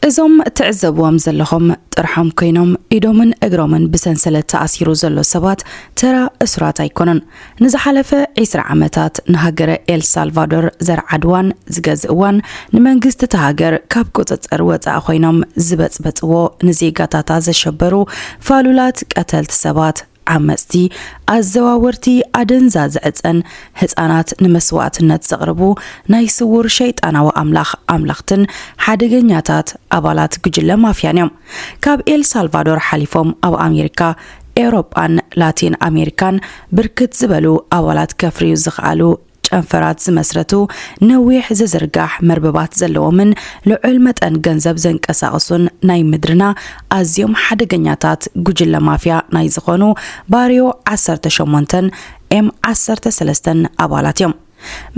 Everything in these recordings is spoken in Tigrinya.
እዞም ትዕዘብዎም ዘለኹም ጥርሖም ኮይኖም ኢዶምን እግሮምን ብሰንሰለት ተኣሲሩ ዘሎ ሰባት ተራ እሱራት ኣይኮኑን። ንዝሓለፈ ዒስራ ዓመታት ንሃገረ ኤል ሳልቫዶር ዘርዓድዋን ዝገዝእዋን፣ ንመንግስቲ እታ ሃገር ካብ ቁጽጽር ወጻኢ ኮይኖም ዝበጽበጽዎ፣ ንዜጋታታ ዘሸበሩ ፋሉላት ቀተልቲ ሰባት፣ ዓመጽቲ፣ ኣዘዋወርቲ ኣደንዛዚ ዕጸን ህጻናት ንመስዋእትነት ዘቕርቡ ናይ ስዉር ሸይጣናዊ ኣምላኽ ኣምለኽትን ሓደገኛታት ኣባላት ጉጅለ ማፍያን እዮም። ካብ ኤል ሳልቫዶር ሓሊፎም ኣብ ኣሜሪካ፣ ኤውሮጳን ላቲን ኣሜሪካን ብርክት ዝበሉ ኣባላት ከፍርዩ ዝኸኣሉ ጨንፈራት ዝመስረቱ፣ ነዊሕ ዝዝርጋሕ መርበባት ዘለዎምን ልዑል መጠን ገንዘብ ዘንቀሳቕሱን ናይ ምድርና ኣዝዮም ሓደገኛታት ጉጅለ ማፍያ ናይ ዝኾኑ ባርዮ ዓሰርተ ሸሞንተን ኤም ዓሰርተ ሰለስተን ኣባላት እዮም።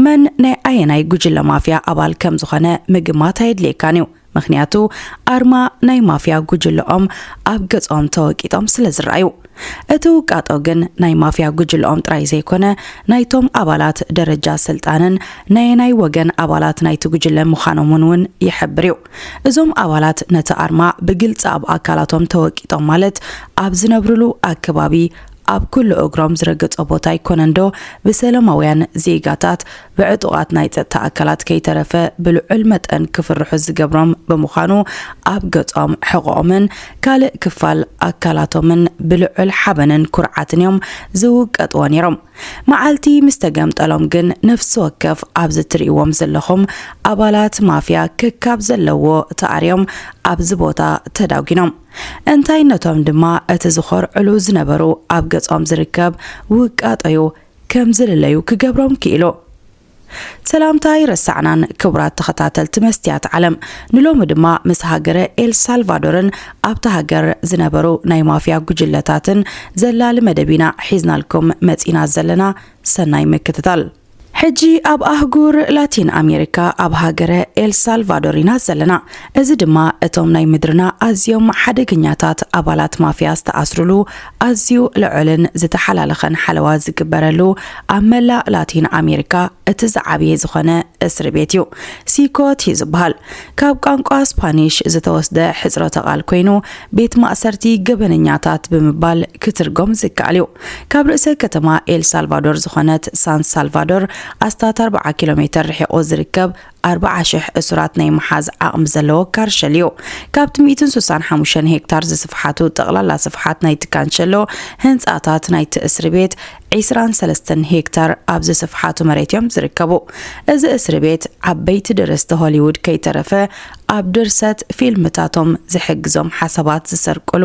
መን ናይ ኣየናይ ጉጅለ ማፍያ ኣባል ከም ዝኾነ ምግማት ኣየድልየካን እዩ። ምኽንያቱ ኣርማ ናይ ማፍያ ጉጅለኦም ኣብ ገጾም ተወቂጦም ስለ ዝረኣዩ። እቲ ውቃጦ ግን ናይ ማፍያ ጉጅለኦም ጥራይ ዘይኮነ፣ ናይቶም ኣባላት ደረጃ ስልጣንን ናየናይ ወገን ኣባላት ናይቲ ጉጅለ ምዃኖምን እውን ይሕብር እዩ። እዞም ኣባላት ነቲ ኣርማ ብግልጺ ኣብ ኣካላቶም ተወቂጦም፣ ማለት ኣብ ዝነብርሉ ኣከባቢ ኣብ ኩሉ እግሮም ዝረገጾ ቦታ ኣይኮነን ዶ ብሰላማውያን ዜጋታት፣ ብዕጡቓት ናይ ጸጥታ ኣካላት ከይተረፈ ብልዑል መጠን ክፍርሑ ዝገብሮም ብምዃኑ፣ ኣብ ገጾም፣ ሕቖኦምን ካልእ ክፋል ኣካላቶምን ብልዑል ሓበንን ኩርዓትን እዮም ዝውቀጥዎ ነይሮም። መዓልቲ ምስ ተገምጠሎም ግን፣ ነፍሲ ወከፍ ኣብዚ ትርእይዎም ዘለኹም ኣባላት ማፍያ ከካብ ዘለዎ ተኣርዮም ኣብዚ ቦታ ተዳጒኖም። እንታይ ነቶም ድማ እቲ ዝኾርዕሉ ዝነበሩ ኣብ ገጾም ዝርከብ ውቃጦዩ ከም ዝልለዩ ክገብሮም ክኢሉ። ሰላምታ ኣይረሳዕናን ክቡራት ተኸታተልቲ መስትያት ዓለም። ንሎሚ ድማ ምስ ሃገረ ኤል ሳልቫዶርን ኣብታ ሃገር ዝነበሩ ናይ ማፍያ ጉጅለታትን ዘላሊ መደብ ኢና ሒዝናልኩም መጺና ዘለና። ሰናይ ምክትታል። ሕጂ ኣብ ኣህጉር ላቲን ኣሜሪካ ኣብ ሃገረ ኤል ሳልቫዶር ኢና ዘለና። እዚ ድማ እቶም ናይ ምድርና ኣዝዮም ሓደገኛታት ኣባላት ማፍያ ዝተኣስሩሉ ኣዝዩ ልዑልን ዝተሓላለኸን ሓለዋ ዝግበረሉ፣ ኣብ መላእ ላቲን ኣሜሪካ እቲ ዝዓበየ ዝኾነ እስሪ ቤት እዩ። ሲኮት እዩ ዝበሃል። ካብ ቋንቋ ስፓኒሽ ዝተወስደ ሕጽረተ ቃል ኮይኑ፣ ቤት ማእሰርቲ ገበነኛታት ብምባል ክትርጎም ዝከኣል እዩ። ካብ ርእሰ ከተማ ኤል ሳልቫዶር ዝኾነት ሳን ሳልቫዶር ኣስታት ኣርብዓ ኪሎ ሜተር ርሒቑ ዝርከብ ኣርብዓ ሽሕ እሱራት ናይ ምሓዝ ዓቕሚ ዘለዎ ካርሸል እዩ። ካብቲ ሚእትን ስሳን ሓሙሽተን ሄክታር ዝስፍሓቱ ጠቕላላ ስፍሓት ናይቲ ካንሸሎ፣ ህንጻታት ናይቲ እስሪ ቤት ዒስራን ሰለስተን ሄክታር ኣብ ዝስፍሓቱ መሬት እዮም ዝርከቡ። እዚ እስሪ ቤት ዓበይቲ ደረስቲ ሆሊውድ ከይተረፈ ኣብ ድርሰት ፊልምታቶም ዝሕግዞም ሓሳባት ዝሰርቅሉ፣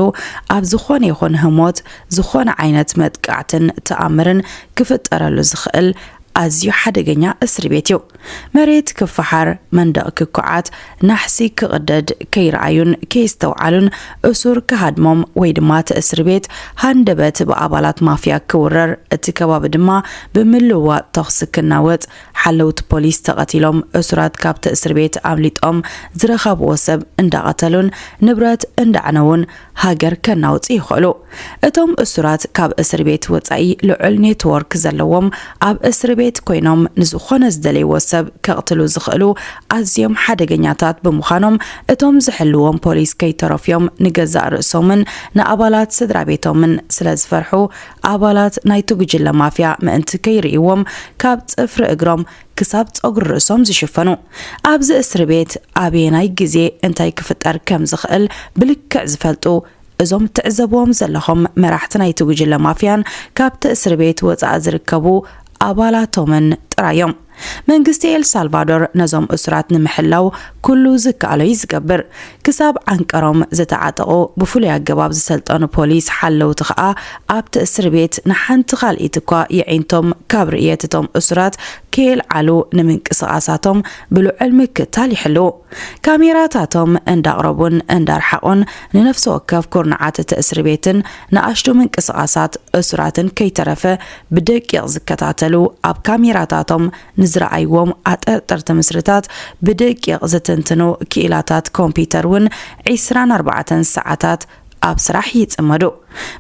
ኣብ ዝኾነ ይኹን ህሞት ዝኾነ ዓይነት መጥቃዕትን ተኣምርን ክፍጠረሉ ዝኽእል ኣዝዩ ሓደገኛ እስሪ ቤት እዩ። መሬት ክፈሓር፣ መንደቕ ክኩዓት፣ ናሕሲ ክቕደድ ከይረኣዩን ከየስተውዓሉን እሱር ክሃድሞም ወይ ድማ እቲ እስሪ ቤት ሃንደበት ብኣባላት ማፍያ ክውረር፣ እቲ ከባቢ ድማ ብምልውዋጥ ተኹሲ ክናወጽ፣ ሓለውቲ ፖሊስ ተቐቲሎም፣ እሱራት ካብቲ እስሪ ቤት ኣምሊጦም ዝረኸብዎ ሰብ እንዳቐተሉን ንብረት እንዳዕነዉን ሃገር ከናውጹ ይኽእሉ። እቶም እሱራት ካብ እስሪ ቤት ወጻኢ ልዑል ኔትዎርክ ዘለዎም፣ ኣብ እስሪ ቤት ኮይኖም ንዝኾነ ዝደለይዎ ሰብ ከቕትሉ ዝኽእሉ ኣዝዮም ሓደገኛታት ብምዃኖም፣ እቶም ዝሕልዎም ፖሊስ ከይተረፍዮም ንገዛእ ርእሶምን ንኣባላት ስድራ ቤቶምን ስለ ዝፈርሑ፣ ኣባላት ናይቲ ጉጅለ ማፍያ ምእንቲ ከይርእይዎም ካብ ጽፍሪ እግሮም ክሳብ ጸጉሪ ርእሶም ዝሽፈኑ። ኣብዚ እስሪ ቤት ኣበየናይ ግዜ እንታይ ክፍጠር ከም ዝኽእል ብልክዕ ዝፈልጡ እዞም ትዕዘብዎም ዘለኹም መራሕቲ ናይቲ ጉጅለ ማፍያን ካብቲ እስሪ ቤት ወጻኢ ዝርከቡ ኣባላቶምን ጥራይ እዮም። መንግስቲ ኤል ሳልቫዶር ነዞም እሱራት ንምሕላው ኩሉ ዝከኣሎ እዩ ዝገብር። ክሳብ ዓንቀሮም ዝተዓጠቑ ብፍሉይ ኣገባብ ዝሰልጠኑ ፖሊስ ሓለውቲ ከኣ ኣብቲ እስሪ ቤት ንሓንቲ ካልኢት እኳ የዒንቶም ካብ ርእየት እቶም እሱራት ከየልዓሉ ንምንቅስቓሳቶም ብልዑል ምክትታል ይሕልዉ። ካሜራታቶም እንዳቕረቡን እንዳርሓቑን ንነፍሲ ወከፍ ኩርናዓት እቲ እስሪ ቤትን ንኣሽቱ ምንቅስቓሳት እሱራትን ከይተረፈ ብደቂቕ ዝከታተሉ፣ ኣብ ካሜራታቶም ንዝረኣይዎም ኣጠርጠርቲ ምስልታት ብደቂቕ ዝትንትኑ ክኢላታት ኮምፒተር እውን ዒስራን ኣርባዕተን ሰዓታት ኣብ ስራሕ ይጽመዱ።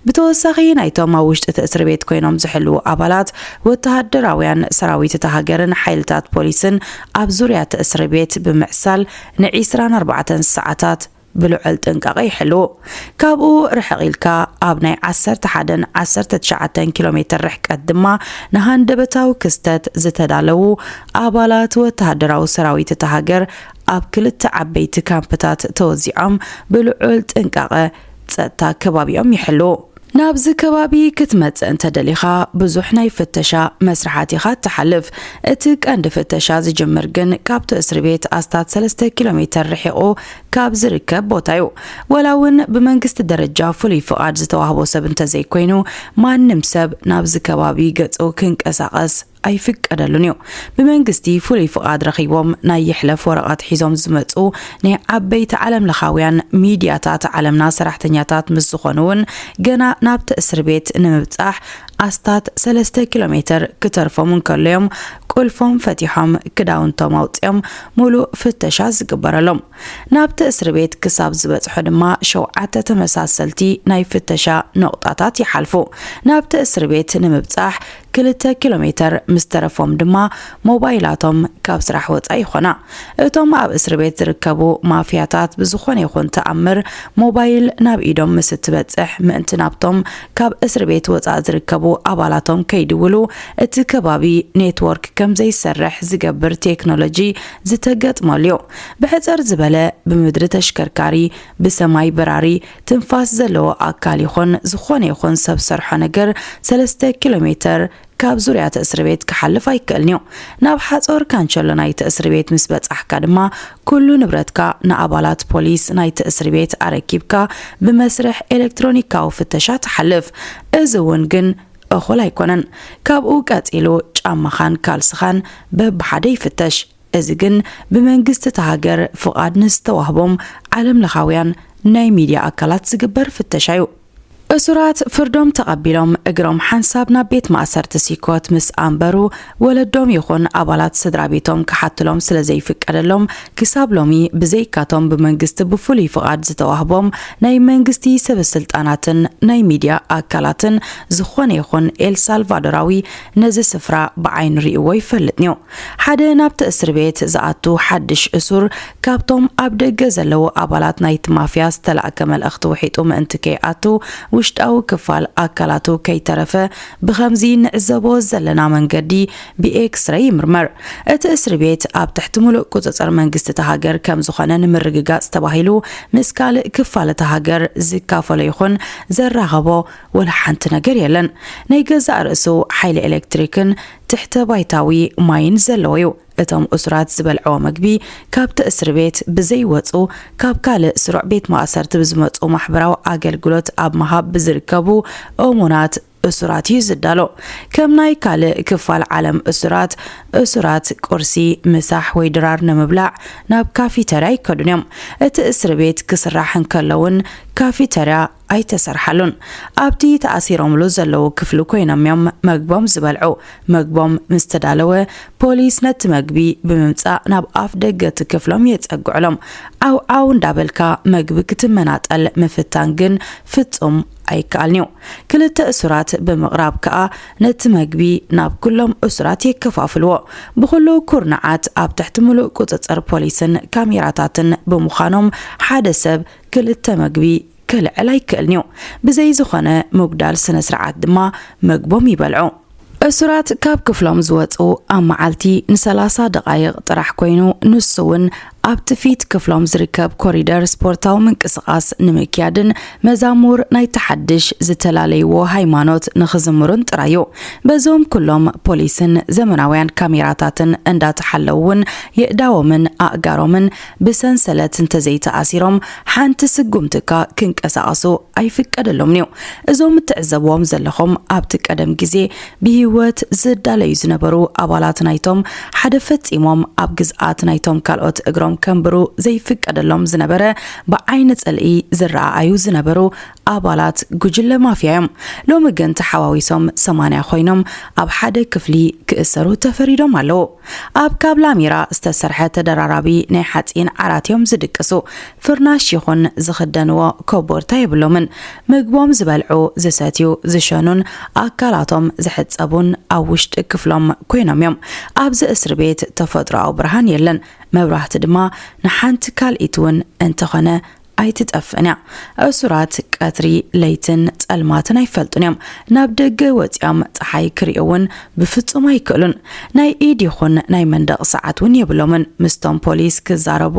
ብተወሳኺ ናይቶም ኣብ ውሽጢ እቲ እስሪ ቤት ኮይኖም ዝሕልዉ ኣባላት ወተሃደራውያን ሰራዊት እታ ሃገርን ሓይልታት ፖሊስን ኣብ ዙርያ እቲ እስሪ ቤት ብምዕሳል ን ዒስራን ኣርባዕተን ሰዓታት ብልዑል ጥንቃቐ ይሕልዉ። ካብኡ ርሕቕ ኢልካ ኣብ ናይ ዓሰርተ ሓደን ዓሰርተ ትሽዓተን ኪሎ ሜትር ርሕቀት ድማ ንሃንደበታዊ ክስተት ዝተዳለዉ ኣባላት ወተሃደራዊ ሰራዊት እታ ሃገር ኣብ ክልተ ዓበይቲ ካምፕታት ተወዚዖም ብልዑል ጥንቃቐ ጸጥታ ከባቢኦም ይሕልዉ። ናብዚ ከባቢ ክትመጽእ እንተደሊኻ ብዙሕ ናይ ፍተሻ መስርሓት ኢኻ እትሓልፍ። እቲ ቀንዲ ፍተሻ ዝጅምር ግን ካብቲ እስሪ ቤት ኣስታት ሰለስተ ኪሎ ሜትር ርሒቑ ካብ ዝርከብ ቦታ እዩ። ወላ እውን ብመንግስቲ ደረጃ ፍሉይ ፍቓድ ዝተዋህቦ ሰብ እንተዘይኮይኑ፣ ማንም ሰብ ናብዚ ከባቢ ገጹ ክንቀሳቐስ ኣይፍቀደሉን እዩ። ብመንግስቲ ፍሉይ ፍቓድ ረኺቦም ናይ ይሕለፍ ወረቐት ሒዞም ዝመጹ ናይ ዓበይቲ ዓለምለኻውያን ሚድያታት ዓለምና ሰራሕተኛታት ምስ ዝኾኑ እውን፣ ገና ናብቲ እስሪ ቤት ንምብጻሕ ኣስታት ሰለስተ ኪሎ ሜትር ክተርፎም እንከሎ እዮም ቁልፎም ፈቲሖም ክዳውንቶም ኣውጺኦም ሙሉእ ፍተሻ ዝግበረሎም። ናብቲ እስሪ ቤት ክሳብ ዝበጽሑ ድማ ሸውዓተ ተመሳሰልቲ ናይ ፍተሻ ነቑጣታት ይሓልፉ። ናብቲ እስሪ ቤት ንምብጻሕ ክልተ ኪሎ ሜትር ምስ ተረፎም ድማ ሞባይላቶም ካብ ስራሕ ወጻኢ ይኾና። እቶም ኣብ እስሪ ቤት ዝርከቡ ማፍያታት ብዝኾነ ይኹን ተኣምር ሞባይል ናብ ኢዶም ምስ እትበጽሕ ምእንቲ ናብቶም ካብ እስሪ ቤት ወጻኢ ዝርከቡ ኣባላቶም ከይድውሉ እቲ ከባቢ ኔትወርክ ከም ዘይሰርሕ ዝገብር ቴክኖሎጂ ዝተገጥመሉ እዩ። ብሕጽር ዝበለ ብምድሪ ተሽከርካሪ፣ ብሰማይ በራሪ፣ ትንፋስ ዘለዎ ኣካል ይኹን ዝኾነ ይኹን ሰብ ሰርሖ ነገር ሰለስተ ኪሎ ሜትር ካብ ዙርያ እቲ እስሪ ቤት ክሓልፍ ኣይክእልን እዩ። ናብ ሓጹር ካንቸሎ ናይቲ እስሪ ቤት ምስ በጻሕካ ድማ ኩሉ ንብረትካ ንኣባላት ፖሊስ ናይቲ እስሪ ቤት ኣረኪብካ ብመስርሕ ኤሌክትሮኒካዊ ፍተሻ ትሓልፍ። እዚ እውን ግን እኹል ኣይኮነን። ካብኡ ቀጺሉ ጫማኻን ካልስኻን በብሓደ ይፍተሽ። እዚ ግን ብመንግስቲ እታ ሃገር ፍቓድ ንዝተዋህቦም ዓለምለኻውያን ናይ ሚድያ ኣካላት ዝግበር ፍተሻ እዩ። እሱራት ፍርዶም ተቐቢሎም እግሮም ሓንሳብ ናብ ቤት ማእሰርቲ ሲኮት ምስ ኣንበሩ፣ ወለዶም ይኹን ኣባላት ስድራ ቤቶም ክሓትሎም ስለ ዘይፍቀደሎም፣ ክሳብ ሎሚ ብዘይካቶም ብመንግስቲ ብፍሉይ ፍቓድ ዝተዋህቦም ናይ መንግስቲ ሰበ ስልጣናትን ናይ ሚድያ ኣካላትን ዝኾነ ይኹን ኤልሳልቫዶራዊ ነዚ ስፍራ ብዓይኑ ርእይዎ ይፈልጥን እዩ። ሓደ ናብቲ እስሪ ቤት ዝኣቱ ሓድሽ እሱር ካብቶም ኣብ ደገ ዘለዉ ኣባላት ናይቲ ማፍያ ዝተላእከ መልእኽቲ ውሒጡ ምእንቲ ከይኣቱ ውሽጣዊ ክፋል ኣካላቱ ከይተረፈ ብኸምዚ ንዕዘቦ ዘለና መንገዲ ብኤክስረይ ይምርመር። እቲ እስሪ ቤት ኣብ ትሕቲ ምሉእ ቁጽጽር መንግስቲ እታ ሃገር ከም ዝኾነ ንምርግጋጽ ተባሂሉ ምስ ካልእ ክፋል እታ ሃገር ዝካፈሎ ይኹን ዘራኸቦ ወላ ሓንቲ ነገር የለን። ናይ ገዛእ ርእሱ ሓይሊ ኤሌክትሪክን ትሕተ ባይታዊ ማይን ዘለዎ እዩ። እቶም እሱራት ዝበልዕዎ መግቢ ካብቲ እስሪ ቤት ብዘይወጹ ካብ ካልእ ስሩዕ ቤት ማእሰርቲ ብዝመጹ ማሕበራዊ ኣገልግሎት ኣብ ምሃብ ብዝርከቡ እሙናት እሱራት እዩ ዝዳሎ። ከም ናይ ካልእ ክፋል ዓለም እሱራት፣ እሱራት ቁርሲ፣ ምሳሕ ወይ ድራር ንምብላዕ ናብ ካፊተርያ ኣይከዱን እዮም። እቲ እስሪ ቤት ክስራሕ እንከሎ እውን ካፊተርያ ኣይተሰርሓሉን። ኣብቲ ተኣሲሮምሉ ዘለዉ ክፍሊ ኮይኖም እዮም መግቦም ዝበልዑ። መግቦም ምስ ተዳለወ ፖሊስ ነቲ መግቢ ብምምጻእ ናብ ኣፍ ደገ እቲ ክፍሎም የጸግዕሎም። ዓው ዓው እንዳበልካ መግቢ ክትመናጠል ምፍታን ግን ፍጹም ኣይከኣልን'ዩ። ክልተ እሱራት ብምቕራብ ከኣ ነቲ መግቢ ናብ ኩሎም እሱራት የከፋፍልዎ። ብኹሉ ኩርናዓት ኣብ ትሕቲ ምሉእ ቁጽጽር ፖሊስን ካሜራታትን ብምዃኖም ሓደ ሰብ ክልተ መግቢ ክልዕል ኣይክእልን'ዩ። ብዘይ ዝኾነ ምጉዳል ስነ ስርዓት ድማ መግቦም ይበልዑ። እሱራት ካብ ክፍሎም ዝወጹ ኣብ መዓልቲ ንሰላሳ ደቓይቕ ጥራሕ ኮይኑ፣ ንሱ እውን ኣብቲ ፊት ክፍሎም ዝርከብ ኮሪደር ስፖርታዊ ምንቅስቓስ ንምክያድን መዛሙር ናይቲ ሓድሽ ዝተላለይዎ ሃይማኖት ንኽዝምሩን ጥራይ እዩ። በዞም ኩሎም ፖሊስን ዘመናውያን ካሜራታትን እንዳተሓለዉ እውን የእዳዎምን ኣእጋሮምን ብሰንሰለት እንተዘይተኣሲሮም ሓንቲ ስጉምቲ እካ ክንቀሳቐሱ ኣይፍቀደሎምን እዩ። እዞም እትዕዘብዎም ዘለኹም ኣብቲ ቀደም ግዜ ብህይወት ዝዳለዩ ዝነበሩ ኣባላት ናይቶም ሓደ ፈጺሞም ኣብ ግዝኣት ናይቶም ካልኦት እግሮም ከንብሩ ዘይፍቀደሎም ዝነበረ ብዓይኒ ጽልኢ ዝረኣኣዩ ዝነበሩ ኣባላት ጉጅለ ማፍያ እዮም። ሎሚ ግን ተሓዋዊሶም ሰማንያ ኮይኖም ኣብ ሓደ ክፍሊ ክእሰሩ ተፈሪዶም ኣለዉ። ኣብ ካብ ላሜራ ዝተሰርሐ ተደራራቢ ናይ ሓጺን ዓራት እዮም ዝድቅሱ። ፍርናሽ ይኹን ዝኽደንዎ ኮቦርታ የብሎምን። ምግቦም ዝበልዑ፣ ዝሰትዩ፣ ዝሸኑን ኣካላቶም ዝሕጸቡን ኣብ ውሽጢ ክፍሎም ኮይኖም እዮም። ኣብዚ እስሪ ቤት ተፈጥሮኣዊ ብርሃን የለን። መብራህቲ ድማ ንሓንቲ ካልኢት እውን እንተኾነ ኣይትጠፍእን እያ። እሱራት ቀትሪ፣ ለይትን ጸልማትን ኣይፈልጡን እዮም። ናብ ደገ ወጺኦም ጸሓይ ክርእዩ እውን ብፍጹም ኣይክእሉን። ናይ ኢድ ይኹን ናይ መንደቕ ሰዓት እውን የብሎምን። ምስቶም ፖሊስ ክዛረቡ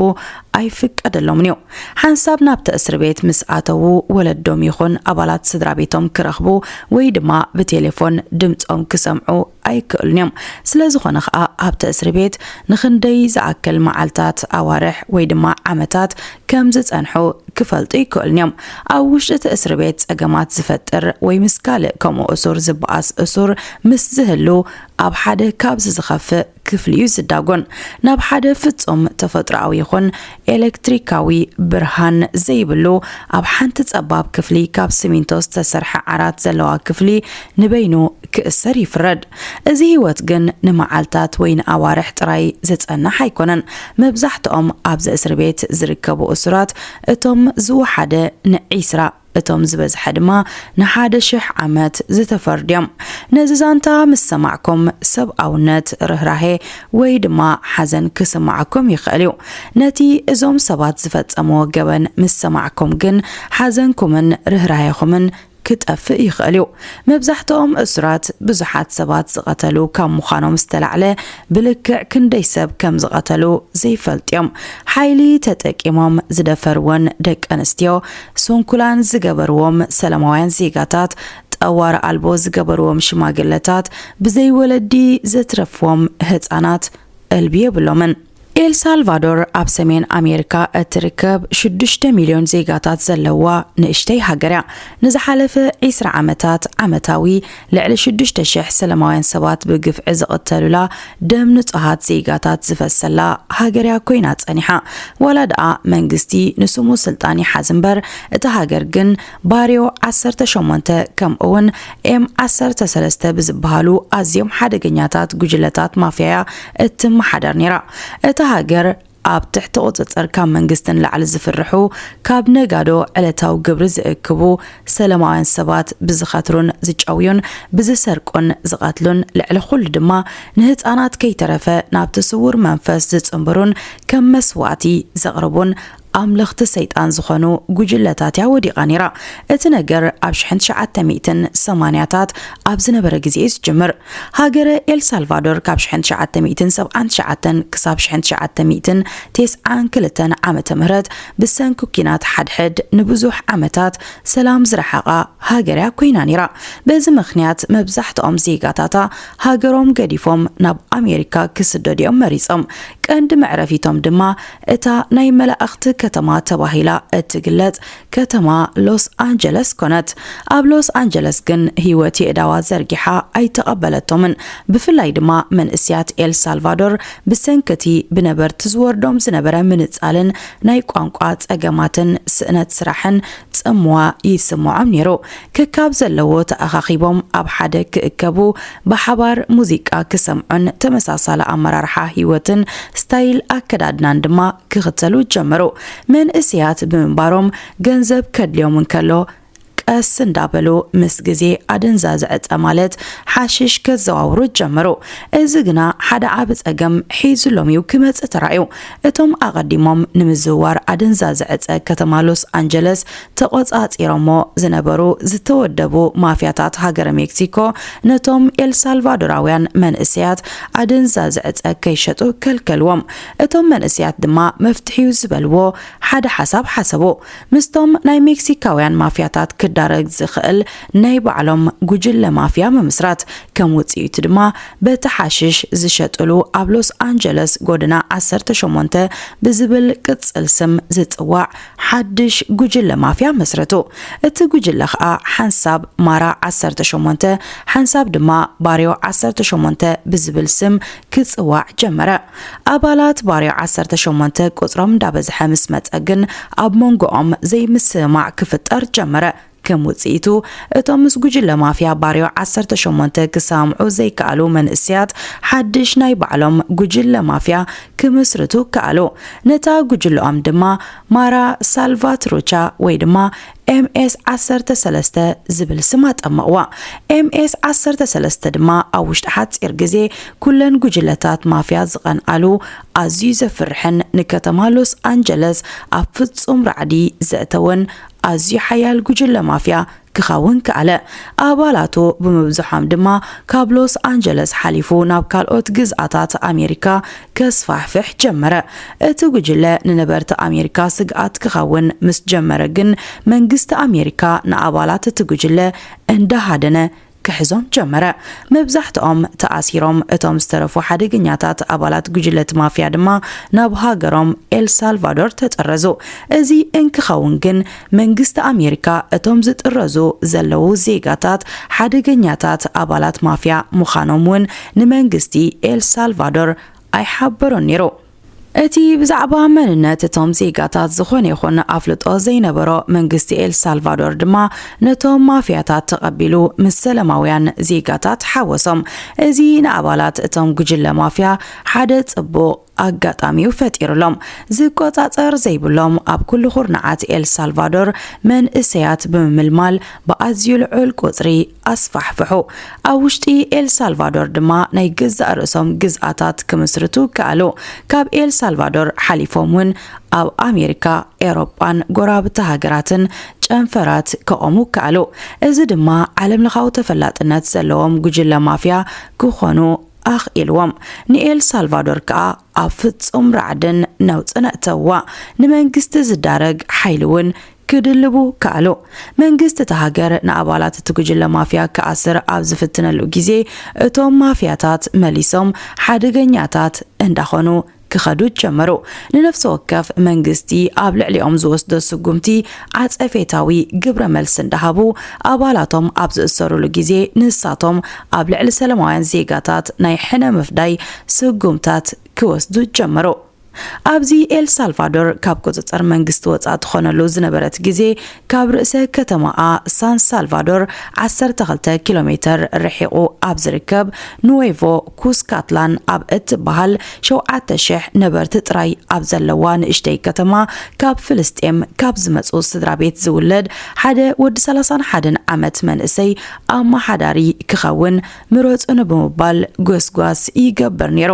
ኣይፍቀደሎምን እዩ። ሓንሳብ ናብቲ እስሪ ቤት ምስ ኣተዉ፣ ወለዶም ይኹን ኣባላት ስድራ ቤቶም ክረኽቡ ወይ ድማ ብቴሌፎን ድምጾም ክሰምዑ ኣይክእሉን እዮም። ስለ ዝኾነ ኸኣ ኣብቲ እስሪ ቤት ንኽንደይ ዝኣክል መዓልታት፣ ኣዋርሕ ወይ ድማ ዓመታት ከም ዝጸንሑ ክፈልጡ ኣይክእሉን እዮም። ኣብ ውሽጢ እቲ እስሪ ቤት ጸገማት ዝፈጥር ወይ ምስ ካልእ ከምኡ እሱር ዝበኣስ እሱር ምስ ዝህሉ፣ ኣብ ሓደ ካብዚ ዝኸፍእ ክፍሊ እዩ ዝዳጎን። ናብ ሓደ ፍጹም ተፈጥሮኣዊ ይኹን ኤሌክትሪካዊ ብርሃን ዘይብሉ፣ ኣብ ሓንቲ ጸባብ ክፍሊ ካብ ሲሚንቶ ዝተሰርሐ ዓራት ዘለዋ ክፍሊ ንበይኑ ክእሰር ይፍረድ። እዚ ህይወት ግን ንመዓልታት ወይ ንኣዋርሕ ጥራይ ዝጸንሕ ኣይኮነን። መብዛሕትኦም ኣብዚ እስሪ ቤት ዝርከቡ እሱራት፣ እቶም ዝወሓደ ንዒስራ፣ እቶም ዝበዝሐ ድማ ንሓደ ሽሕ ዓመት ዝተፈርዱ እዮም። ነዚ ዛንታ ምስ ሰማዕኩም፣ ሰብኣውነት፣ ርህራሄ ወይ ድማ ሓዘን ክስምዓኩም ይኽእል እዩ። ነቲ እዞም ሰባት ዝፈጸምዎ ገበን ምስ ሰማዕኩም ግን፣ ሓዘንኩምን ርህራሄኹምን ክጠፍእ ይኽእል እዩ። መብዛሕትኦም እሱራት፣ ብዙሓት ሰባት ዝቐተሉ ካብ ምዃኖም ዝተላዕለ፣ ብልክዕ ክንደይ ሰብ ከም ዝቐተሉ ዘይፈልጡ እዮም። ሓይሊ ተጠቂሞም ዝደፈርወን ደቂ ኣንስትዮ፣ ስንኩላን ዝገበርዎም ሰላማውያን ዜጋታት፣ ጠዋሪ ኣልቦ ዝገበርዎም ሽማግለታት፣ ብዘይ ወለዲ ዘትረፍዎም ህጻናት እልቢ የብሎምን። ኤልሳልቫዶር ኣብ ሰሜን ኣሜሪካ እትርከብ ሽዱሽተ ሚልዮን ዜጋታት ዘለዋ ንእሽተይ ሃገር እያ። ንዝሓለፈ ዒስራ ዓመታት ዓመታዊ ልዕሊ ሽዱሽተ ሽሕ ሰላማውያን ሰባት ብግፍዒ ዝቕተሉላ፣ ደም ንጹሃት ዜጋታት ዝፈሰላ ሃገር እያ ኮይና ጸኒሓ። ዋላ ደኣ መንግስቲ ንስሙ ስልጣን ይሓዝ እምበር፣ እታ ሃገር ግን ባርዮ ዓሰርተ ሸሞንተ ከምኡውን ኤም ዓሰርተ ሰለስተ ብዝበሃሉ ኣዝዮም ሓደገኛታት ጉጅለታት ማፍያ እያ እትመሓደር ነይራ። እታ ሃገር ኣብ ትሕቲ ቁጽጽር ካብ መንግስቲ ንላዕሊ ዝፍርሑ፣ ካብ ነጋዶ ዕለታዊ ግብሪ ዝእክቡ፣ ሰላማውያን ሰባት ብዝኸትሩን ዝጨውዩን፣ ብዝሰርቁን ዝቐትሉን፣ ልዕሊ ኩሉ ድማ ንህጻናት ከይተረፈ ናብቲ ስዉር መንፈስ ዝጽንብሩን ከም መስዋእቲ ዘቕርቡን ኣምለኽቲ ሰይጣን ዝኾኑ ጉጅለታት እያ ወዲቓ ነይራ። እቲ ነገር ኣብ ሽሕን ትሽዓተ ሚእትን ሰማንያታት ኣብ ዝነበረ ግዜ እዩ ዝጅምር። ሃገረ ኤልሳልቫዶር ካብ ሽሕን ትሽዓተ ሚእትን ሰብዓን ትሽዓተን ክሳብ ሽሕን ትሽዓተ ሚእትን ተስዓን ክልተን ዓመተ ምህረት ብሰንኪ ኲናት ሓድሕድ ንብዙሕ ዓመታት ሰላም ዝረሓቓ ሃገር እያ ኮይና ነይራ። በዚ ምኽንያት መብዛሕትኦም ዜጋታታ ሃገሮም ገዲፎም ናብ ኣሜሪካ ክስደዱ እዮም መሪጾም። ቀንዲ መዕረፊቶም ድማ እታ ናይ መላእኽቲ ከተማ ተባሂላ እትግለጽ ከተማ ሎስ ኣንጀለስ ኮነት። ኣብ ሎስ ኣንጀለስ ግን ህይወት የእዳዋ ዘርጊሓ ኣይተቐበለቶምን። ብፍላይ ድማ መንእስያት ኤል ሳልቫዶር ብሰንኪ እቲ ብነበርቲ ዝወርዶም ዝነበረ ምንጻልን ናይ ቋንቋ ጸገማትን ስእነት ስራሕን ጽምዋ ይስምዖም ነይሩ። ከካብ ዘለዎ ተኣኻኺቦም ኣብ ሓደ ክእከቡ፣ ብሓባር ሙዚቃ ክሰምዑን ተመሳሳሊ ኣመራርሓ ህይወትን ስታይል ኣከዳድናን ድማ ክኽተሉ ጀመሩ። መንእስያት ብምንባሮም ገንዘብ ከድልዮም እንከሎ፣ ቀስ እንዳበሉ ምስ ግዜ ኣደንዛዚ ዕጸ ማለት ሓሽሽ ከዘዋውሩ ጀመሩ። እዚ ግና ሓደ ዓቢ ጸገም ሒዙሎም እዩ ክመጽእ ተራእዩ። እቶም ኣቐዲሞም ንምዝውዋር ኣደንዛዚ ዕጸ ከተማ ሎስ ኣንጀለስ ተቖጻጺሮሞ ዝነበሩ ዝተወደቡ ማፍያታት ሃገረ ሜክሲኮ፣ ነቶም ኤልሳልቫዶራውያን መንእሰያት ኣደንዛዚ ዕጸ ከይሸጡ ከልከልዎም። እቶም መንእሰያት ድማ መፍትሒዩ ዝበልዎ ሓደ ሓሳብ ሓሰቡ። ምስቶም ናይ ሜክሲካውያን ማፍያታት ክዳ ክዳረግ ዝኽእል ናይ ባዕሎም ጉጅለ ማፍያ ምምስራት፣ ከም ውጽኢቱ ድማ በቲ ሓሽሽ ዝሸጥሉ ኣብ ሎስ ኣንጀለስ ጎደና ዓሰርተ ሸሞንተ ብዝብል ቅጽል ስም ዝጽዋዕ ሓድሽ ጉጅለ ማፍያ መስረቱ። እቲ ጉጅለ ኸኣ ሓንሳብ ማራ ዓሰርተ ሸሞንተ፣ ሓንሳብ ድማ ባርዮ ዓሰርተ ሸሞንተ ብዝብል ስም ክጽዋዕ ጀመረ። ኣባላት ባርዮ ዓሰርተ ሸሞንተ ቁጽሮም እንዳበዝሐ ምስ መጸ ግን ኣብ መንጎኦም ዘይምስምማዕ ክፍጠር ጀመረ። ከም ውጽኢቱ፣ እቶም ምስ ጉጅለ ማፍያ ባርዮ ዓሰርተ ሸሞንተ ክሰማምዑ ዘይከኣሉ መንእሰያት ሓድሽ ናይ ባዕሎም ጉጅለ ማፍያ ክምስርቱ ከኣሉ። ነታ ጉጅለኦም ድማ ማራ ሳልቫትሩቻ ወይ ድማ ኤምኤስ ዓሰርተ ሰለስተ ዝብል ስም ኣጠመቕዋ። ኤምኤስ ዓሰርተ ሰለስተ ድማ ኣብ ውሽጢ ሓጺር ግዜ ኩለን ጉጅለታት ማፍያ ዝቐንኣሉ ኣዝዩ ዘፍርሕን ንከተማ ሎስ ኣንጀለስ ኣብ ፍጹም ራዕዲ ዘእተወን ኣዝዩ ሓያል ጉጅለ ማፍያ ክኸውን ከኣለ። ኣባላቱ ብምብዝሖም ድማ ካብ ሎስ ኣንጀለስ ሓሊፉ ናብ ካልኦት ግዝኣታት ኣሜሪካ ከስፋሕፍሕ ጀመረ። እቲ ጉጅለ ንነበርቲ ኣሜሪካ ስግኣት ክኸውን ምስ ጀመረ ግን መንግስቲ ኣሜሪካ ንኣባላት እቲ ጉጅለ እንዳሃደነ ክሕዞም ጀመረ። መብዛሕትኦም ተኣሲሮም፣ እቶም ዝተረፉ ሓደገኛታት ኣባላት ጉጅለት ማፍያ ድማ ናብ ሃገሮም ኤል ሳልቫዶር ተጠረዙ። እዚ እንክኸውን ግን መንግስቲ ኣሜሪካ እቶም ዝጥረዙ ዘለዉ ዜጋታት ሓደገኛታት ኣባላት ማፍያ ምዃኖም እውን ንመንግስቲ ኤል ሳልቫዶር ኣይሓበሮን ነይሩ። እቲ ብዛዕባ መንነት እቶም ዜጋታት ዝኾነ ይኹን ኣፍልጦ ዘይነበሮ መንግስቲ ኤል ሳልቫዶር ድማ ነቶም ማፍያታት ተቐቢሉ ምስ ሰላማውያን ዜጋታት ሓወሶም። እዚ ንኣባላት እቶም ጉጅለ ማፍያ ሓደ ጽቡቕ ኣጋጣሚኡ ፈጢሩሎም። ዝቆጻጸር ዘይብሎም ኣብ ኩሉ ኩርናዓት ኤል ሳልቫዶር መንእሰያት ብምምልማል ብኣዝዩ ልዑል ቁጽሪ ኣስፋሕፍሑ። ኣብ ውሽጢ ኤል ሳልቫዶር ድማ ናይ ገዛእ ርእሶም ግዝኣታት ክምስርቱ ከኣሉ። ካብ ኤል ሳልቫዶር ሓሊፎም እውን ኣብ ኣሜሪካ፣ ኤውሮጳን ጎረባብቲ ሃገራትን ጨንፈራት ከቖሙ ከኣሉ። እዚ ድማ ዓለምለኻዊ ተፈላጥነት ዘለዎም ጉጅለ ማፍያ ክኾኑ ኣኽኢልዎም። ንኤል ሳልቫዶር ከኣ ኣብ ፍጹም ራዕድን ነውጽን ኣእተውዋ። ንመንግስቲ ዝዳረግ ሓይሊ እውን ክድልቡ ከኣሉ። መንግስቲ እታ ሃገር ንኣባላት እቲ ጉጅለ ማፍያ ክኣስር ኣብ ዝፍትነሉ ግዜ፣ እቶም ማፍያታት መሊሶም ሓደገኛታት እንዳኾኑ ክኸዱ ጀመሩ። ንነፍሲ ወከፍ መንግስቲ ኣብ ልዕሊኦም ዝወስዶ ስጉምቲ ዓጸፌታዊ ግብረ መልሲ እንዳሃቡ፣ ኣባላቶም ኣብ ዝእሰሩሉ ግዜ ንሳቶም ኣብ ልዕሊ ሰላማውያን ዜጋታት ናይ ሕነ ምፍዳይ ስጉምታት ክወስዱ ጀመሩ። ኣብዚ ኤል ሳልቫዶር ካብ ቁጽጽር መንግስቲ ወጻእ ትኾነሉ ዝነበረት ግዜ፣ ካብ ርእሰ ከተማኣ ሳን ሳልቫዶር ዓሰርተ ክልተ ኪሎ ሜተር ርሒቑ ኣብ ዝርከብ ኑዌቮ ኩስካትላን ኣብ እትበሃል ሸውዓተ ሽሕ ነበርቲ ጥራይ ኣብ ዘለዋ ንእሽተይ ከተማ፣ ካብ ፍልስጤም ካብ ዝመጹ ስድራ ቤት ዝውለድ ሓደ ወዲ ሰላሳን ሓደን ዓመት መንእሰይ ኣመሓዳሪ ክኸውን ምረጹኒ ብምባል ጎስጓስ ይገብር ነይሩ።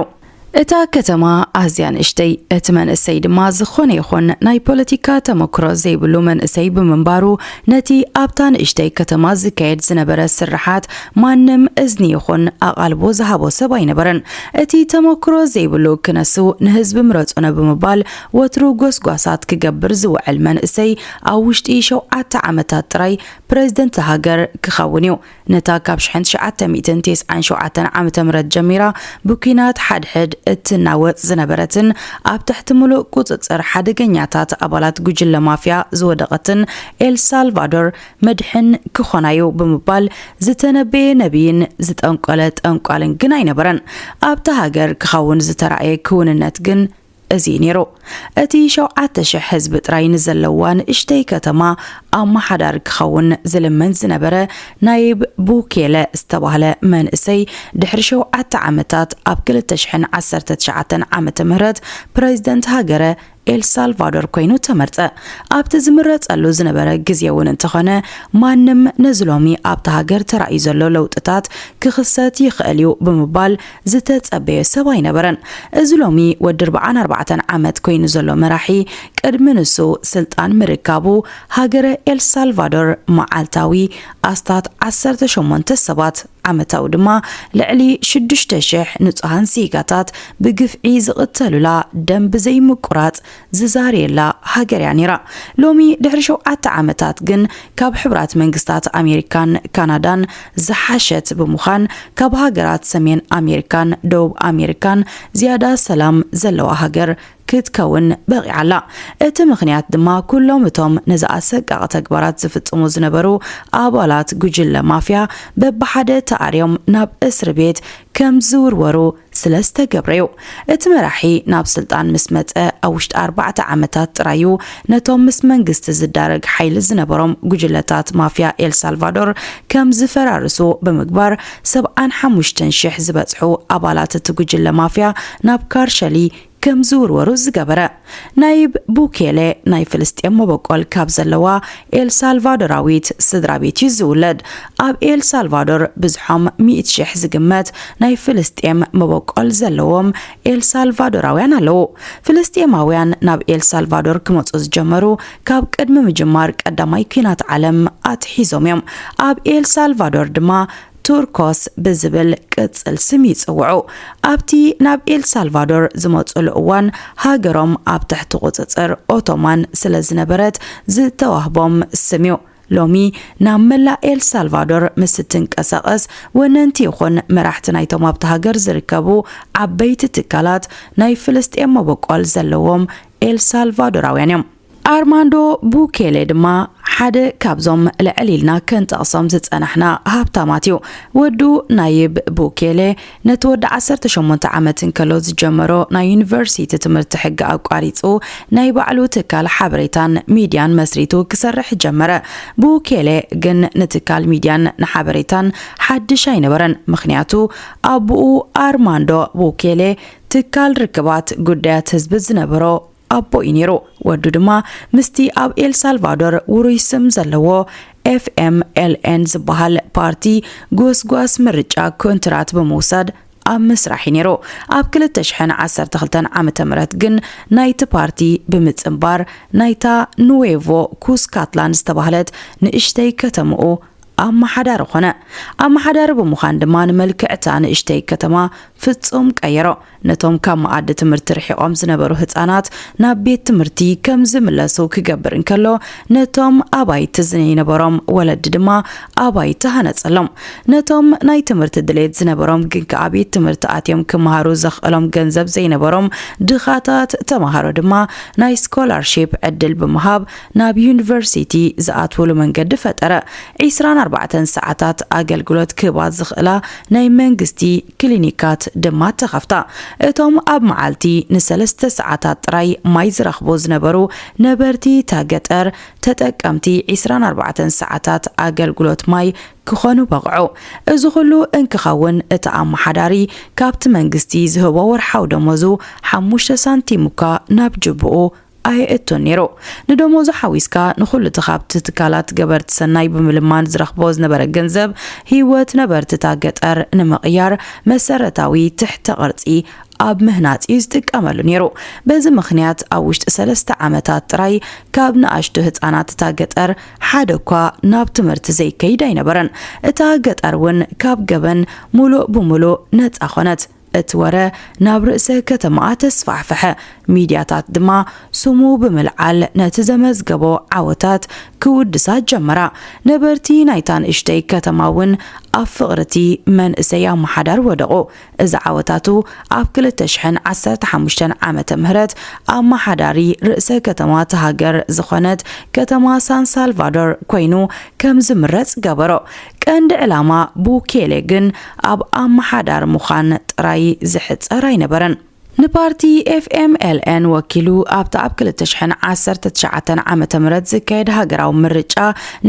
እታ ከተማ ኣዝያ ንእሽተይ፣ እቲ መንእሰይ ድማ ዝኾነ ይኹን ናይ ፖለቲካ ተመክሮ ዘይብሉ መንእሰይ ብምንባሩ፣ ነቲ ኣብታ ንእሽተይ ከተማ ዝካየድ ዝነበረ ስርሓት ማንም እዝኒ ይኹን ኣቓልቦ ዝሃቦ ሰብ ኣይነበረን። እቲ ተመክሮ ዘይብሉ ክነሱ ንህዝቢ ምረጹኒ ብምባል ወትሩ ጎስጓሳት ክገብር ዝውዕል መንእሰይ፣ ኣብ ውሽጢ ሸውዓተ ዓመታት ጥራይ ፕረዚደንት ሃገር ክኸውን እዩ። ነታ ካብ ሽሕን ትሽዓተ ሚእትን ተስዓን ሸውዓተን ዓመተ ምህረት ጀሚራ ብኲናት ሓድሕድ እትናወጽ ዝነበረትን ኣብ ትሕቲ ምሉእ ቁጽጽር ሓደገኛታት ኣባላት ጉጅለ ማፍያ ዝወደቐትን ኤል ሳልቫዶር መድሕን ክኾናዩ ብምባል ዝተነበየ ነቢይን ዝጠንቆለ ጠንቋልን ግን ኣይነበረን። ኣብታ ሃገር ክኸውን ዝተራእየ ክውንነት ግን እዚ እዩ ነይሩ። እቲ ሸውዓተ ሽሕ ህዝቢ ጥራይ ንዘለዋ ንእሽተይ ከተማ ኣመሓዳሪ ክኸውን ዝልምን ዝነበረ ናይብ ቡኬለ ዝተባህለ መንእሰይ፣ ድሕሪ ሸውዓተ ዓመታት ኣብ ክልተ ሽሕን ዓሰርተ ትሽዓተን ዓመተ ምህረት ፕረዚደንት ሃገረ ኤል ሳልቫዶር ኮይኑ ተመርጸ። ኣብቲ ዝምረጸሉ ዝነበረ ግዜ እውን እንተኾነ፣ ማንም ነዚ ሎሚ ኣብታ ሃገር ተራእዩ ዘሎ ለውጥታት ክኽሰት ይኽእል እዩ ብምባል ዝተጸበየ ሰብ ኣይነበረን። እዚ ሎሚ ወዲ ኣርባዓን ኣርባዕተን ዓመት ኮይኑ ዘሎ መራሒ፣ ቅድሚ ንሱ ስልጣን ምርካቡ፣ ሃገረ ኤልሳልቫዶር መዓልታዊ ኣስታት ዓሰርተ ሸሞንተ ሰባት፣ ዓመታዊ ድማ ልዕሊ ሽዱሽተ ሽሕ ንጹሃን ዜጋታት ብግፍዒ ዝቕተሉላ፣ ደም ብዘይምቁራጽ ዝዛርየላ ሃገር እያ ነይራ። ሎሚ ድሕሪ ሸውዓተ ዓመታት ግን ካብ ሕቡራት መንግስታት ኣሜሪካን ካናዳን ዝሓሸት ብምዃን፣ ካብ ሃገራት ሰሜን ኣሜሪካን ደቡብ ኣሜሪካን ዝያዳ ሰላም ዘለዋ ሃገር ክትከውን በቒዓ ኣላ። እቲ ምኽንያት ድማ፣ ኩሎም እቶም ነዚ ኣሰቃቒ ተግባራት ዝፍጽሙ ዝነበሩ ኣባላት ጉጅለ ማፍያ በብሓደ ተኣርዮም ናብ እስሪ ቤት ከም ዝውርወሩ ስለ ዝተገብረ እዩ። እቲ መራሒ ናብ ስልጣን ምስ መጸ ኣብ ውሽጢ ኣርባዕተ ዓመታት ጥራይ እዩ ነቶም ምስ መንግስቲ ዝዳረግ ሓይሊ ዝነበሮም ጉጅለታት ማፍያ ኤልሳልቫዶር ከም ዝፈራርሱ ብምግባር፣ ሰብዓን ሓሙሽተን ሽሕ ዝበጽሑ ኣባላት እቲ ጉጅለ ማፍያ ናብ ካርሸሊ ከም ዝውርወሩ ዝገበረ። ናይብ ቡኬሌ ናይ ፍልስጤም መበቆል ካብ ዘለዋ ኤልሳልቫዶራዊት ስድራ ቤት እዩ ዝውለድ። ኣብ ኤልሳልቫዶር ብዝሖም ሚእቲ ሽሕ ዝግመት ናይ ፍልስጤም መበቆል ዘለዎም ኤልሳልቫዶራውያን ኣለዉ። ፍልስጤማውያን ናብ ኤልሳልቫዶር ክመጹ ዝጀመሩ ካብ ቅድሚ ምጅማር ቀዳማይ ኲናት ዓለም ኣትሒዞም እዮም። ኣብ ኤልሳልቫዶር ድማ ቱርኮስ ብዝብል ቅጽል ስም ይጽውዑ። ኣብቲ ናብ ኤልሳልቫዶር ዝመጹሉ እዋን፣ ሃገሮም ኣብ ትሕቲ ቁጽጽር ኦቶማን ስለ ዝነበረት ዝተዋህቦም ስም እዩ። ሎሚ ናብ መላእ ኤልሳልቫዶር ምስ እትንቀሳቐስ፣ ወነንቲ ይኹን መራሕቲ ናይቶም ኣብቲ ሃገር ዝርከቡ ዓበይቲ ትካላት ናይ ፍልስጤም መበቆል ዘለዎም ኤልሳልቫዶራውያን እዮም። ኣርማንዶ ቡኬሌ ድማ ሓደ ካብዞም ልዕል ኢልና ከንጠቕሶም ዝጸናሕና ሃብታማት እዩ። ወዱ ናይብ ቡኬሌ ነቲ ወዲ ዓሰርተ ሸሞንተ ዓመት እንከሎ ዝጀመሮ ናይ ዩኒቨርሲቲ ትምህርቲ ሕጊ ኣቋሪጹ፣ ናይ ባዕሉ ትካል ሓበሬታን ሚድያን መስሪቱ ክሰርሕ ጀመረ። ቡኬሌ ግን ንትካል ሚድያን ንሓበሬታን ሓድሽ ኣይነበረን። ምኽንያቱ፣ ኣቦኡ ኣርማንዶ ቡኬሌ ትካል ርክባት ጉዳያት ህዝቢ ዝነበሮ ኣቦ እዩ ነይሩ። ወዱ ድማ ምስቲ ኣብ ኤልሳልቫዶር ውሩይ ስም ዘለዎ ኤፍ ኤም ኤል ኤን ዝበሃል ፓርቲ ጎስጓስ ምርጫ ኮንትራት ብምውሳድ ኣብ ምስራሕ እዩ ነይሩ። ኣብ ክልተ ሽሕን ዓሰርተ ክልተን ዓመተ ምህረት ግን ናይቲ ፓርቲ ብምጽንባር፣ ናይታ ኑዌቮ ኩስካትላን ዝተባህለት ንእሽተይ ከተምኡ ኣመሓዳሪ ኾነ። ኣመሓዳሪ ብምዃን ድማ፣ ንመልክዕታ ንእሽተይ ከተማ ፍጹም ቀየሮ። ነቶም ካብ መኣዲ ትምህርቲ ርሒቖም ዝነበሩ ህጻናት ናብ ቤት ትምህርቲ ከም ዝምለሱ ክገብር እንከሎ፣ ነቶም ኣባይቲ ዘይነበሮም ወለዲ ድማ ኣባይቲ ሃነጸሎም። ነቶም ናይ ትምህርቲ ድሌት ዝነበሮም ግን ከኣ ቤት ትምህርቲ ኣትዮም ክመሃሩ ዘኽእሎም ገንዘብ ዘይነበሮም ድኻታት ተማሃሮ ድማ ናይ ስኮላርሺፕ ዕድል ብምሃብ ናብ ዩኒቨርሲቲ ዝኣትውሉ መንገዲ ፈጠረ። ዒስራን ኣርባዕተን ሰዓታት ኣገልግሎት ክህባ ዝኽእላ ናይ መንግስቲ ክሊኒካት ድማ ተኸፍታ። እቶም ኣብ መዓልቲ ንሰለስተ ሰዓታት ጥራይ ማይ ዝረኽቡ ዝነበሩ ነበርቲ እታ ገጠር፣ ተጠቀምቲ ዒስራን ኣርባዕተን ሰዓታት ኣገልግሎት ማይ ክኾኑ በቕዑ። እዚ ኹሉ እንክኸውን፣ እቲ ኣመሓዳሪ ካብቲ መንግስቲ ዝህቦ ወርሓዊ ደሞዙ ሓሙሽተ ሳንቲም እኳ ናብ ጅብኡ ኣየእቱን ነይሩ። ንደሞዙ ሓዊስካ፣ ንኹሉ እቲ ካብቲ ትካላት ገበርቲ ሰናይ ብምልማን ዝረኽቦ ዝነበረ ገንዘብ፣ ህይወት ነበርቲ እታ ገጠር ንምቕያር መሰረታዊ ትሕተ ቅርጺ ኣብ ምህናጽ እዩ ዝጥቀመሉ ነይሩ። በዚ ምኽንያት፣ ኣብ ውሽጢ ሰለስተ ዓመታት ጥራይ፣ ካብ ንኣሽቱ ህጻናት እታ ገጠር ሓደ እኳ ናብ ትምህርቲ ዘይከይድ ኣይነበረን። እታ ገጠር እውን ካብ ገበን ሙሉእ ብሙሉእ ነጻ ኾነት። እቲ ወረ ናብ ርእሰ ከተማኣ ተስፋሕፈሐ። ሚድያታት ድማ ስሙ ብምልዓል ነቲ ዘመዝገቦ ዓወታት ክውድሳ ጀመራ። ነበርቲ ናይታ ንእሽተይ ከተማ እውን ኣብ ፍቕርቲ መንእሰይ ኣመሓዳሪ ወደቑ። እዚ ዓወታቱ ኣብ ክልተ ሽሕን ዓሰርተ ሓሙሽተን ዓመተ ምህረት ኣመሓዳሪ ርእሰ ከተማ እታ ሃገር ዝኾነት ከተማ ሳን ሳልቫዶር ኮይኑ ከም ዝምረጽ ገበሮ። ቀንዲ ዕላማ ቡኬሌ ግን ኣብ ኣመሓዳሪ ምዃን ጥራይ ዝሕጸር ኣይነበረን። ንፓርቲ ኤፍ ኤም ኤል ኤን ወኪሉ፣ ኣብታ ኣብ ክልተ ሽሕን ዓሰርተ ትሽዓተን ዓመተ ምህረት ዝካየድ ሃገራዊ ምርጫ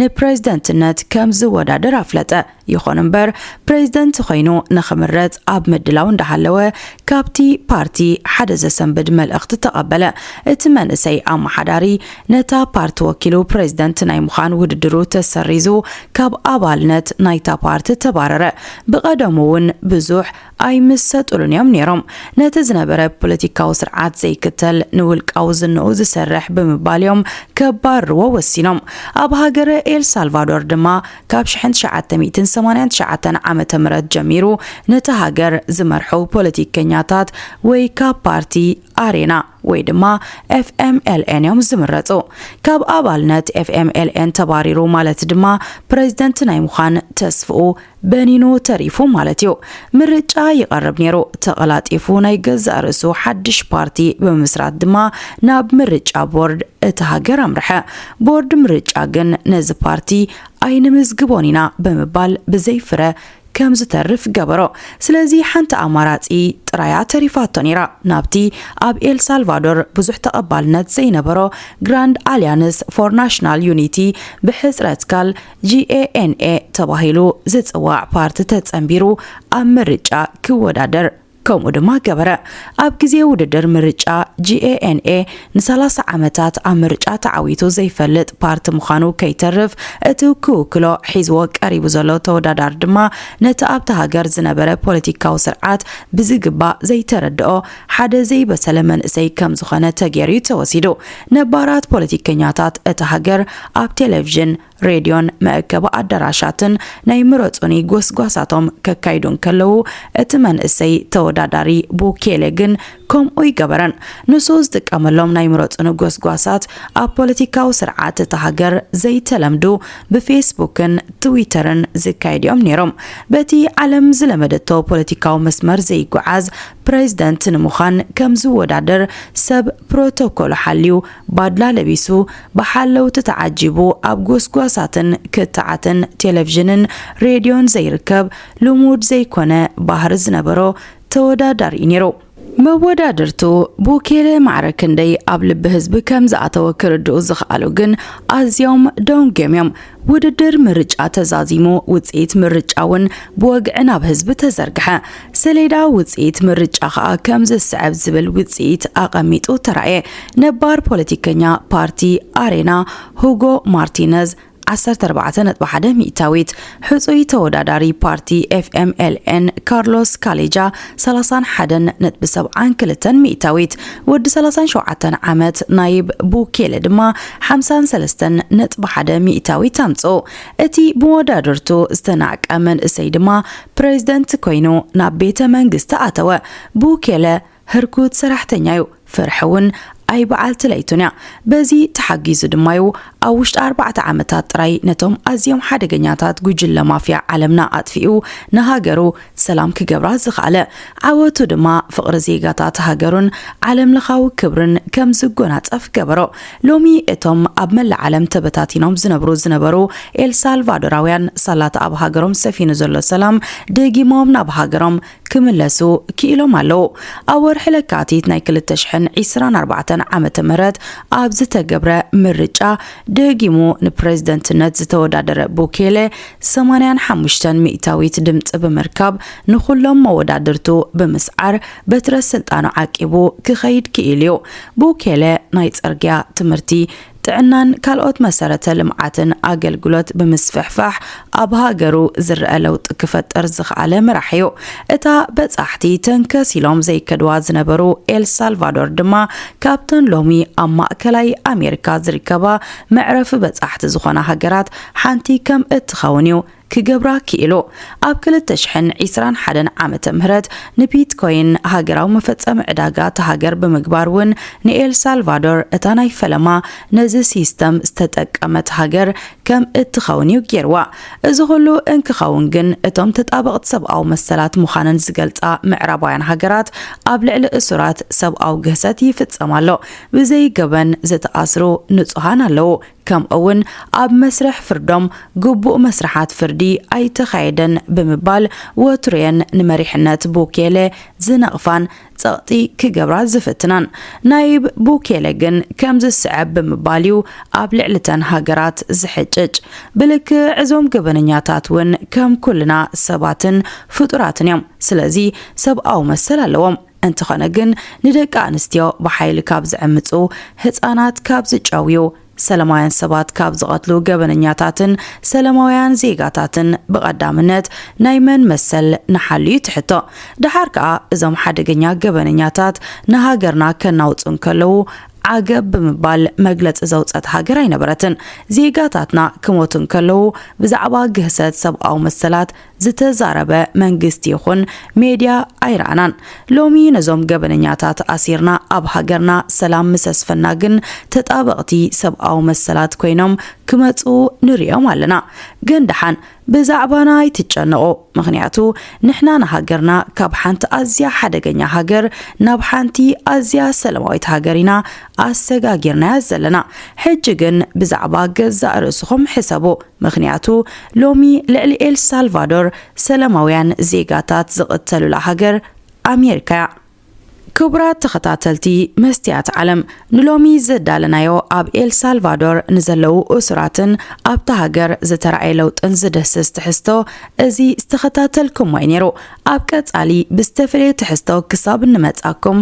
ንፕሬዝደንትነት ከም ዝወዳደር ኣፍለጠ። ይኹን እምበር፣ ፕሬዝደንት ኮይኑ ንኽምረጽ ኣብ ምድላው እንዳሃለወ፣ ካብቲ ፓርቲ ሓደ ዘሰንብድ መልእኽቲ ተቐበለ። እቲ መንእሰይ ኣመሓዳሪ ነታ ፓርቲ ወኪሉ ፕሬዝደንት ናይ ምዃን ውድድሩ ተሰሪዙ፣ ካብ ኣባልነት ናይታ ፓርቲ ተባረረ። ብቐደሙ እውን ብዙሕ ኣይምሰጥሉን እዮም ነይሮም። ነቲ ዝነበረ ፖለቲካዊ ስርዓት ዘይክተል፣ ንውልቃዊ ዝንኡ ዝሰርሕ ብምባል እዮም ከባርርዎ ወሲኖም። ኣብ ሃገረ ኤል ሳልቫዶር ድማ ካብ ሽሕን ትሽዓተ ሚእትን ሰማንያን ትሽዓተን ዓመተ ምህረት ጀሚሩ ነቲ ሃገር ዝመርሑ ፖለቲከኛታት ወይ ካብ ፓርቲ ኣሬና ወይ ድማ ኤፍ ኤም ኤል ኤን እዮም ዝምረጹ። ካብ ኣባልነት ኤፍ ኤም ኤል ኤን ተባሪሩ ማለት ድማ ፕሬዝደንት ናይ ምዃን ተስፍኡ በኒኑ ተሪፉ ማለት እዩ። ምርጫ ይቐርብ ነይሩ። ተቐላጢፉ ናይ ገዛእ ርእሱ ሓድሽ ፓርቲ ብምምስራት ድማ ናብ ምርጫ ቦርድ እቲ ሃገር ኣምርሐ። ቦርድ ምርጫ ግን ነዚ ፓርቲ ኣይንምዝግቦን ኢና ብምባል ብዘይ ፍረ ከም ዝተርፍ ገበሮ። ስለዚ ሓንቲ ኣማራጺ ጥራያ ተሪፋቶ ነይራ። ናብቲ ኣብ ኤል ሳልቫዶር ብዙሕ ተቐባልነት ዘይነበሮ ግራንድ ኣልያንስ ፎር ናሽናል ዩኒቲ፣ ብሕጽረት ካል ጂ ኤ ኤን ኤ ተባሂሉ ዝጽዋዕ ፓርቲ ተጸንቢሩ ኣብ ምርጫ ክወዳደር ከምኡ ድማ ገበረ። ኣብ ግዜ ውድድር ምርጫ ጂ ኤ ኤን ኤ ንሰላሳ ዓመታት ኣብ ምርጫ ተዓዊቱ ዘይፈልጥ ፓርቲ ምዃኑ ከይተርፍ፣ እቲ ክውክሎ ሒዝዎ ቀሪቡ ዘሎ ተወዳዳሪ ድማ ነቲ ኣብቲ ሃገር ዝነበረ ፖለቲካዊ ስርዓት ብዝግባእ ዘይተረድኦ ሓደ ዘይበሰለ መንእሰይ ከም ዝኾነ ተገይሩ እዩ ተወሲዱ። ነባራት ፖለቲከኛታት እቲ ሃገር ኣብ ቴሌቪዥን፣ ሬድዮን መእከቢ ኣዳራሻትን ናይ ምረጹኒ ጎስጓሳቶም ከካይዱ እንከለዉ፣ እቲ መንእሰይ ተወዳዳሪ ቡኬለ ግን ከምኡ ኣይገበረን። ንሱ ዝጥቀመሎም ናይ ምረጹኒ ጎስጓሳት ኣብ ፖለቲካዊ ስርዓት እታ ሃገር ዘይተለምዱ፣ ብፌስቡክን ትዊተርን ዝካየዱ እዮም ነይሮም። በቲ ዓለም ዝለመደቶ ፖለቲካዊ መስመር ዘይጓዓዝ ፕሬዝደንት ንምዃን ከም ዝወዳደር ሰብ ፕሮቶኮሉ ሓልዩ፣ ባድላ ለቢሱ፣ ብሓለውቲ ተዓጂቡ፣ ኣብ ጎስጓሳትን ክትዓትን ቴሌቪዥንን ሬድዮን ዘይርከብ፣ ልሙድ ዘይኮነ ባህሪ ዝነበሮ ተወዳዳሪ እዩ ነይሩ። መወዳድርቱ ቡኬለ ማዕረ ክንደይ ኣብ ልቢ ህዝቢ ከም ዝኣተወ ክርድኡ ዝኸኣሉ ግን ኣዝዮም ደንጎም እዮም። ውድድር ምርጫ ተዛዚሙ፣ ውጽኢት ምርጫ እውን ብወግዒ ናብ ህዝቢ ተዘርግሐ። ሰሌዳ ውጽኢት ምርጫ ከኣ ከም ዝስዕብ ዝብል ውጽኢት ኣቐሚጡ ተራእየ። ነባር ፖለቲከኛ ፓርቲ ኣሬና ሁጎ ማርቲነዝ ዓሰርተ ኣርባዕተ ነጥቢ ሓደ ሚእታዊት፣ ሕጹይ ተወዳዳሪ ፓርቲ ኤፍ ኤም ኤል ኤን ካርሎስ ካሌጃ ሰላሳን ሓደን ነጥቢ ሰብዓን ክልተን ሚእታዊት፣ ወዲ ሰላሳን ሸውዓተን ዓመት ናይብ ቡኬለ ድማ ሓምሳን ሰለስተን ነጥቢ ሓደ ሚእታዊት ኣምጽኡ። እቲ ብመወዳድርቱ ዝተናዕቀ መንእሰይ ድማ ፕሬዝደንት ኮይኑ ናብ ቤተ መንግስቲ ኣተወ። ቡኬለ ህርኩት ሰራሕተኛ እዩ። ፍርሒ እውን ኣይ በዓልቲ ለይቱን እያ። በዚ ተሓጊዙ ድማ እዩ ኣብ ውሽጢ ኣርባዕተ ዓመታት ጥራይ ነቶም ኣዝዮም ሓደገኛታት ጉጅለ ማፍያ ዓለምና ኣጥፊኡ ንሃገሩ ሰላም ክገብራ ዝኸኣለ። ዓወቱ ድማ ፍቕሪ ዜጋታት ሃገሩን ዓለም ለኻዊ ክብርን ከም ዝጎናጸፍ ገበሮ። ሎሚ እቶም ኣብ መላእ ዓለም ተበታቲኖም ዝነብሩ ዝነበሩ ኤልሳልቫዶራውያን ሳላት ኣብ ሃገሮም ሰፊኑ ዘሎ ሰላም ደጊሞም ናብ ሃገሮም ክምለሱ ክኢሎም ኣለዉ። ኣብ ወርሒ ለካቲት ናይ ክልተ ሽሕን ዕስራን ኣርባዕተን ዓመተ ምህረት ኣብ ዝተገብረ ምርጫ ደጊሙ ንፕሬዝደንትነት ዝተወዳደረ ቡኬለ ሰማንያን ሓሙሽተን ሚእታዊት ድምፂ ብምርካብ ንኹሎም መወዳድርቱ ብምስዓር በትረ ስልጣኑ ዓቂቡ ክኸይድ ክኢሉ እዩ። ቡኬለ ናይ ፅርግያ፣ ትምህርቲ፣ ጥዕናን ካልኦት መሰረተ ልምዓትን ኣገልግሎት ብምስፍሕፋሕ ኣብ ሃገሩ ዝረአ ለውጢ ክፈጥር ዝኸኣለ መራሒ እዩ። እታ በጻሕቲ ተንከስ ኢሎም ዘይከድዋ ዝነበሩ ኤል ሳልቫዶር ድማ ካብተን ሎሚ ኣብ ማእከላይ ኣሜሪካ ዝርከባ መዕረፊ በጻሕቲ ዝኾና ሃገራት ሓንቲ ከም እትኸውን እዩ ክገብራ ክኢሉ። ኣብ ክልተ ሽሕን ዕስራን ሓደን ዓመተ ምህረት ንቢትኮይን ሃገራዊ መፈጸሚ ዕዳጋ እታ ሃገር ብምግባር እውን ንኤል ሳልቫዶር እታ ናይ ፈለማ ነዚ ሲስተም ዝተጠቀመት ሃገር ከም እትኸውን እዩ ገይርዋ። እዚ ኩሉ እንክኸውን ግን እቶም ተጣበቕቲ ሰብኣዊ መሰላት ምዃነን ዝገልጻ ምዕራባውያን ሃገራት ኣብ ልዕሊ እሱራት ሰብኣዊ ግህሰት ይፍጸም ኣሎ። ብዘይ ገበን ዝተኣስሩ ንጹሃን ኣለዉ። ከምኡውን ኣብ መስርሕ ፍርዶም ግቡእ መስርሓት ፍርዲ ኣይተኻየደን ብምባል ወትሩየን ንመሪሕነት ቡኬለ ዝነቕፋን ጸቕጢ ክገብራ ዝፍትናን። ናይብ ቡኬለ ግን ከም ዝስዕብ ብምባል እዩ ኣብ ልዕሊ እተን ሃገራት ዝሕጭጭ። ብልክዕ እዞም ገበነኛታት እውን ከም ኩልና ሰባትን ፍጡራትን እዮም። ስለዚ ሰብኣዊ መሰል ኣለዎም። እንተኾነ ግን ንደቂ ኣንስትዮ ብሓይሊ ካብ ዝዕምፁ፣ ህፃናት ካብ ዝጨውዩ፣ ሰላማውያን ሰባት ካብ ዝቐትሉ ገበነኛታትን ሰላማውያን ዜጋታትን ብቐዳምነት ናይ መን መሰል ንሓሉ እዩ ትሕቶ። ደሓር ከኣ እዞም ሓደገኛ ገበነኛታት ንሃገርና ከናውፁ እንከለዉ ዓገብ ብምባል መግለፂ ዘውፀት ሃገር ኣይነበረትን። ዜጋታትና ክሞቱ እንከለዉ ብዛዕባ ግህሰት ሰብኣዊ መሰላት ዝተዛረበ መንግስቲ ይኹን ሜድያ ኣይረኣናን። ሎሚ ነዞም ገበነኛታት ኣሲርና ኣብ ሃገርና ሰላም ምስ ኣስፈና ግን ተጣበቕቲ ሰብኣዊ መሰላት ኮይኖም ክመፁ ንሪኦም ኣለና። ግን ደሓን ብዛዕባና ኣይትጨነቑ፣ ምኽንያቱ ንሕና ንሃገርና ካብ ሓንቲ ኣዝያ ሓደገኛ ሃገር ናብ ሓንቲ ኣዝያ ሰላማዊት ሃገር ኢና ኣሰጋጊርናያ ዘለና። ሕጂ ግን ብዛዕባ ገዛእ ርእስኹም ሕሰቡ፣ ምኽንያቱ ሎሚ ልዕሊ ኤልሳልቫዶር ሰላማውያን ዜጋታት ዝቕተሉላ ሃገር ኣሜሪካ እያ። ክቡራት ተኸታተልቲ መስትያት ዓለም፣ ንሎሚ ዘዳለናዮ ኣብ ኤልሳልቫዶር ንዘለዉ እሱራትን ኣብታ ሃገር ዝተራእየ ለውጥን ዝድህስስ ትሕዝቶ እዚ ዝተኸታተልኩሞ እዩ ነይሩ። ኣብ ቀጻሊ ብዝተፈለየ ትሕዝቶ ክሳብ እንመጻኩም